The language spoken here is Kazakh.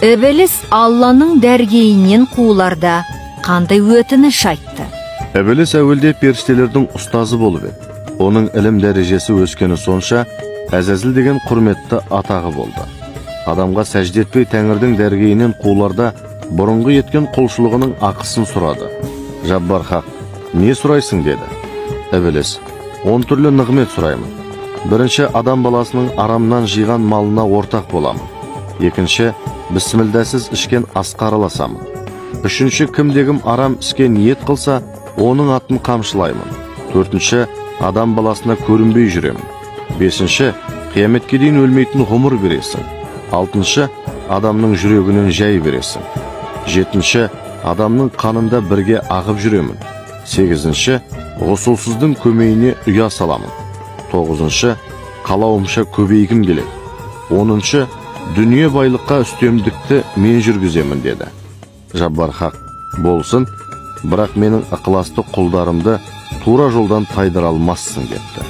Ібіліс Алланың дәргейінен қуыларда қандай өтініш айтты? Ібіліс әуелде періштелердің ұстазы болып еді. Оның ілім дәрежесі өскені сонша, Әзәзіл деген құрметті атағы болды. Адамға сәжде етпей тәңірдің дәргейінен қуыларда бұрынғы еткен құлшылығының ақысын сұрады. Жаббар хақ, не сұрайсың деді. Ібіліс, 10 түрлі нығмет сұраймын. Бірінші, адам баласының арамнан жиған малына ортақ боламын. Екінші, бісмілдәсіз ішкен асқа араласамын. Үшінші, кімдегім арам іске ниет қылса, оның атын қамшылаймын. Төртінші, адам баласына көрінбей жүремін. Бесінші, қияметке дейін өлмейтін ғұмыр бересің. Алтыншы, адамның жүрегінен жай бересің. Жетінші, адамның қанында бірге ағып жүремін. Сегізінші, ғұсылсыздың көмейіне ұя саламын. Тоғызыншы, қалауымша көбейгім келеді. Оныншы, дүние байлыққа үстемдікті мен жүргіземін деді. Жаббар хақ, болсын, бірақ менің ықыласты құлдарымды тура жолдан тайдыра алмассың депті.